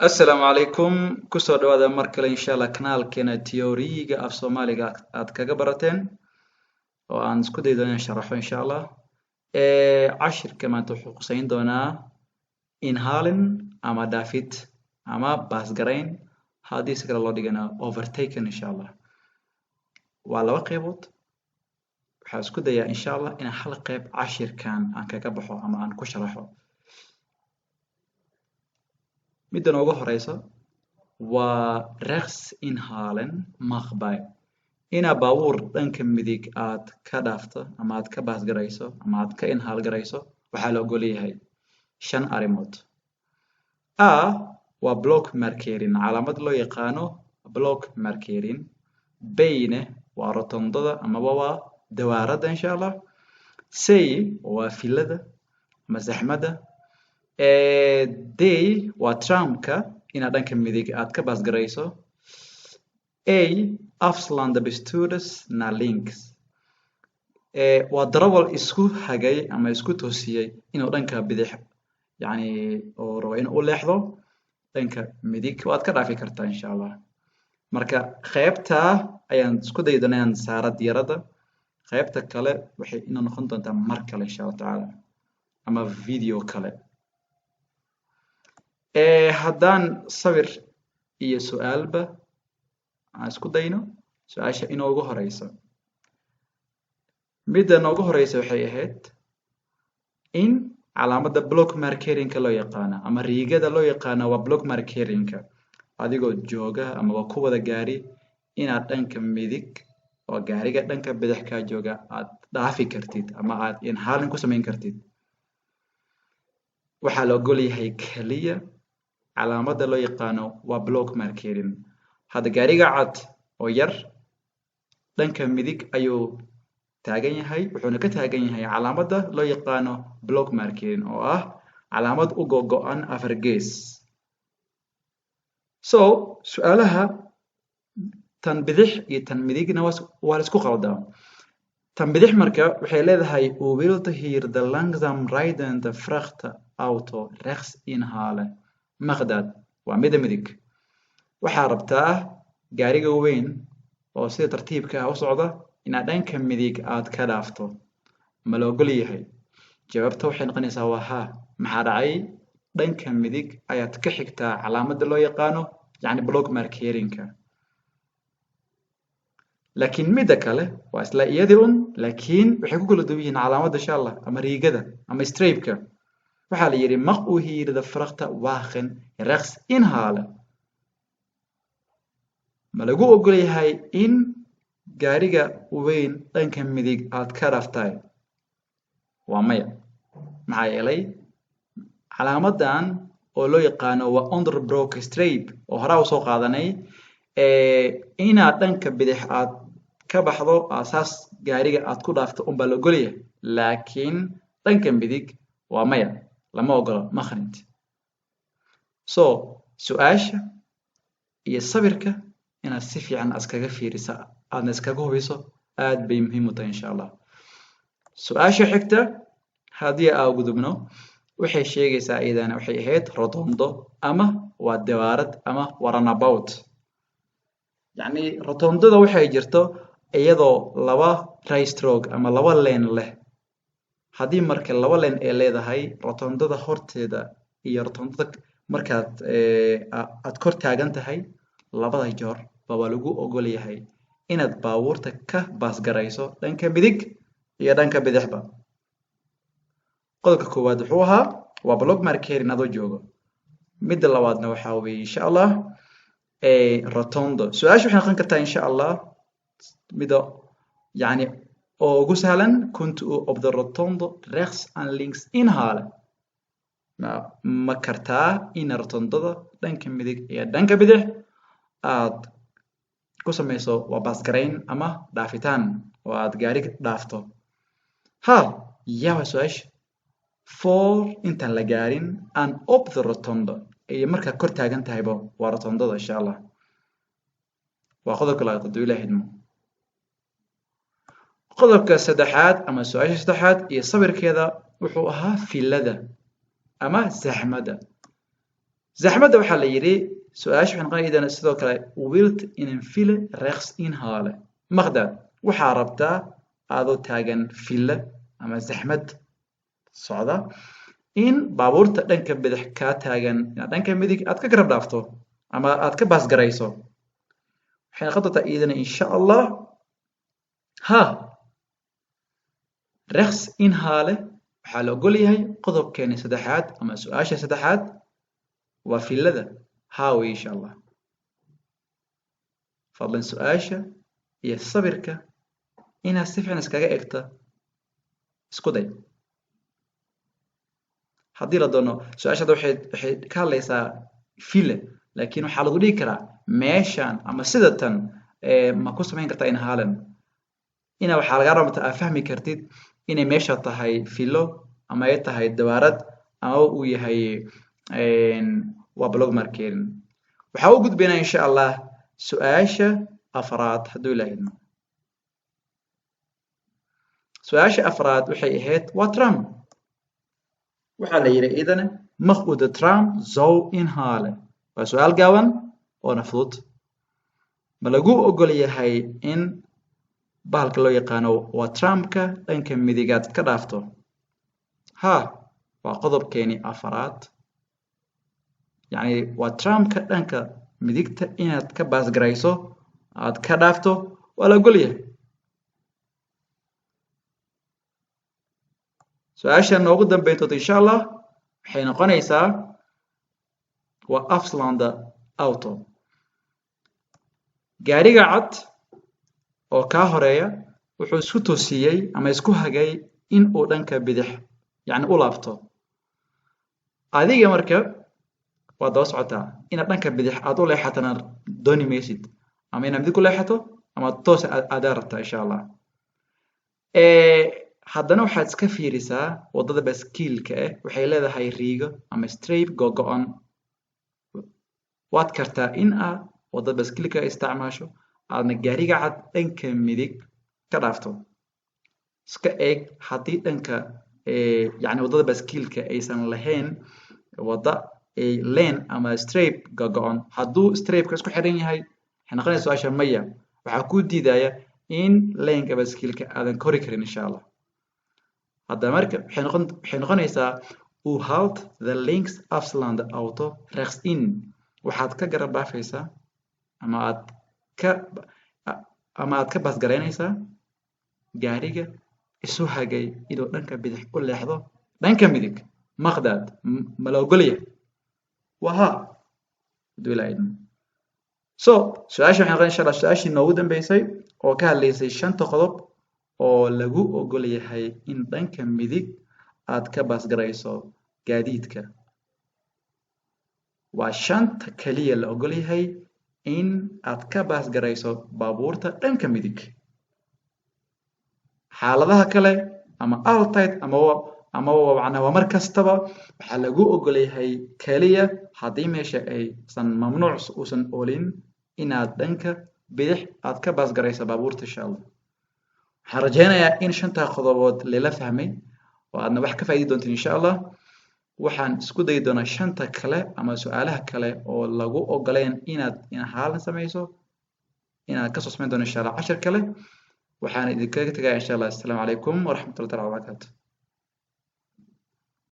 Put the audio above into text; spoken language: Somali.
Assalaamu calaykum, kusoo dhawaada mar kale, insha Allah, kanaalkeena theory-ga af Soomaaliga aad kaga barateen oo aan isku dayi doono inaan sharaxo, insha Allah. Cashirka maanta wuxuu quseyn doonaa inhalen ama dhaafid ama baasgarayn, haddii si kale loo dhigana overtaken, insha Allah. Waa laba qeybood. Waxaan isku dayaa, insha Allah, inaan hal qeyb cashirkan aan kaga baxo ama aan ku sharaxo. Midda noogu horeysa waa rechts inhalen mag bij, inaa baabuur dhanka midig aad ka dhaafto ama aad ka baasgarayso ama aad ka inhaal garayso. Waxaa la ogol yahay shan arrimood. A waa blokmarkering, calaamad loo yaqaano blokmarkering. B-ne waa rotondada amaba waa dawaaradda, insha Allah. C waa filada ama zaxmadda. D waa tramka, inaad dhanka midig aad ka baasgarayso. E afslaande bestuurders naar links, waa darawal isku hagay ama isku toosiyey inuu dhanka bidix, yani oo rabo inuu u leexdo dhanka midig, waad ka dhaafi kartaa, insha Allah. Marka qeybta ayaan isku dayi doonaa inaan saara diiradda. Qeybta kale waxay inoo noqon doontaa mar kale, insha Allah tacaala, ama video kale. Haddaan sawir iyo su-aalba aan isku dayno, su-aasha inoogu horeysa, midda noogu horeysa waxay ahayd in calaamadda blokmarkering-ka loo yaqaano ama riigada loo yaqaano waa blokmarkering-ka, adigoo jooga amaba ku wada gaari, inaad dhanka midig oo gaariga dhanka bidix kaa jooga aad dhaafi kartid ama aad inhalen ku samayn kartid. Waxaa la ogol yahay keliya calaamadda loo yaqaano waa blokmarkering. Hadda gaariga cad oo yar dhanka midig ayuu taagan yahay, wuxuuna ka taagan yahay calaamadda loo yaqaano blokmarkering, oo ah calaamad u gogo-an afar gees. So su-aalaha tan bidix iyo tan midigna waa la isku qaldaa. Tan bidix marka waxay leedahay: "U wilt hier de langzaam rijdende vrachtauto rechts inhalen. Mag dat?" Waa midda midig. Waxaa rabtaa gaariga weyn oo sida tartiibka ah u socda inaad dhanka midig aad ka dhaafto. Ma la ogol yahay? Jawaabta waxay noqonaysaa waa haa. Maxaa dhacay? Dhanka midig ayaad ka xigtaa calaamadda loo yaqaano, yacni, blokmarkering-ka. Laakiin midda kale waa isla iyadii un, laakiin waxay ku kala duwan yihiin calaamadda, insha Allah, ama riigada ama streep-ka. Waxaa la yidhi: "Mag u hier de vrachtwagen rechts inhalen?" Ma lagu ogol yahay in gaariga weyn dhanka midig aad ka dhaaftahay? Waa maya. Maxaa yeelay calaamadan oo loo yaqaano waa onderbroken streep oo horaa usoo qaadanay, inaad dhanka bidix aad ka baxdo, asaas gaariga aad ku dhaafto unbaa la ogolyahay, laakiin dhanka midig waa maya, lama ogolo, mag niet. So su-aasha iyo sawirka inaad si fiican iskaga fiirisa, aadna iskaga hubiso, aad bay muhiim u tahay, insha Allah. Su-aasha xigta haddii aa gudubno, waxay sheegaysaa iyadana, waxay ahayd rotondo ama waa dawaarad ama waa runabout. Yacni rotondada waxay jirto iyadoo laba rijstrook ama laba lane leh. Haddii marka laba lane ay leedahay rotondada horteeda iyo rotondada markaad aad kor taagan tahay, labada joor ba waa lagu ogol yahay inaad baabuurta ka baasgarayso dhanka midig iyo dhanka bidixba. Qodobka koowaad wuxuu ahaa waa blokmarkering adoo joogo. Midda labaadna waxaa weeye, insha Allah, rotondo. Su-aasha waxay noqon kartaa, insha Allah, midda yani oo ugu sahlan: "Kunt u op de rotonde rechts en links inhalen?" Ma kartaa in rotondada dhanka midig iyo dhanka bidix aad ku samayso waa baasgarayn ama dhaafitaan oo aad gaari dhaafto? Ha yaa waa su-aasha. Voor intaan la gaarin en op de rotonde iyo markaad kor taagan tahayba waa rotondada, insha Allah. Waa qodobka labaad, hadduu Ilaah idmo. Qodobka saddexaad ama su-aasha saddexaad iyo sawirkeeda wuxuu ahaa filada ama zaxmadda. Zaxmadda waxaa la yidhi, su-aasha waxay noqonaya iyadana sidoo kale: wilt in een file rechts inhalen. Mag dat? Waxaa rabtaa adoo taagan file ama zaxmad socda in baabuurta dhanka bidix kaa taagan inaad dhanka midig aad ka garab dhaafto ama aad ka baasgarayso. Waxay noqon doontaa iyadana, insha Allah, ha. Rechts inhalen waxaa la ogol yahay qodobkeeni saddexaad ama su-aasha saddexaad, waa filada. Haa wey, insha Allah. Fadlan su-aasha iyo sawirka inaad si fiican iskaga egta isku day. Haddii la doono, su-aasha hadda waxay ka hadlaysaa file, laakiin waxaa lagu dhihi karaa meeshan ama sida tan ma ku samayn kartaa inhalen. Ina waxaa lagaa rabtaa aad fahmi kartid inay meesha tahay filo ama ay tahay dawaarad ama uu yahay waa blokmarkering. Waxaa u gudbaynaa, insha Allah, su-aasha afraad, hadduu Ilaah idmo. Su-aasha afraad waxay ahayd waa tram. Waxaa la yidhi idana: mag u de tram zo inhalen? Waa su-aal gaaban oona fudud. Ma lagu ogol yahay in bahalka loo yaqaano waa tramka dhanka midigaad ka dhaafto? Ha, waa qodobkeeni afaraad. Yacni waa tramka dhanka midigta inaad ka baasgarayso, aad ka dhaafto, waa la ogol yahay. Su-aasha noogu dambeyn doonta, insha Allah, waxay noqonaysaa waa afslaande auto. Gaariga cad oo kaa horeeya wuxuu isku toosiyey ama isku hagay in uu dhanka bidix, yacni, u laabto. Adiga marka waad daba socotaa, inaad dhanka bidix aad u leexatana dooni maysid, ama inaad midig u leexato ama toos aadaa rabtaa, insha Allah. Haddana waxaad iska fiirisaa waddada baskiilka ah, waxay leedahay riigo ama streep gogo-on. Waad kartaa in aad waddada baskiilka isticmaasho, aadna gaariga cad dhanka midig ka dhaafto. Iska eeg haddii dhanka, yacni, waddada baskiilka aysan lahayn wadda lane ama streep gogo-on. Hadduu streepka isku xiran yahay, waxay noqonaysa su-aasha maya. Waxaa kuu diidaya in laneka baskiilka aadan kori karin, insha Allah. Hadda marka waxay noqonaysaa: u haalt de links afslaande auto rechts in. Waxaad ka garab dhaafaysaa ama aad ka baasgaraynaysaa gaariga isu hagay inuu dhanka bidix u leexdo dhanka midig. Mag dat? Ma la ogolyahay? Waa ha, haduu Ilaah idmo. So su-aasha waxay noqon, insha Allah, su-aashii noogu dambeysay oo ka hadlaysay shanta qodob oo lagu ogol yahay in dhanka midig aad ka baasgarayso gaadiidka. Waa shanta keliya la ogol yahay in aad ka baasgarayso baabuurta dhanka midig. Xaaladaha kale ama altijd ama macnaa waa mar kastaba, waxaa lagu ogol yahay keliya haddii meesha aysan mamnuuc uusan olin inaad dhanka bidix aad ka baasgarayso baabuurta, insha Allah. Waxaan rajaynayaa in shantaa qodobood lala fahmay oo aadna wax ka faa'iidi doontiin, insha Allah. Waxaan isku dayi doonaa shanta kale ama su-aalaha kale oo lagu ogoleen inaad inhalen samayso inaad kasoo samayn doono, insha Allah, cashar kale. Waxaan idinkaga tegaya, insha Allah, assalaamu calaykum waraxmatullahi taala wabarakaatu.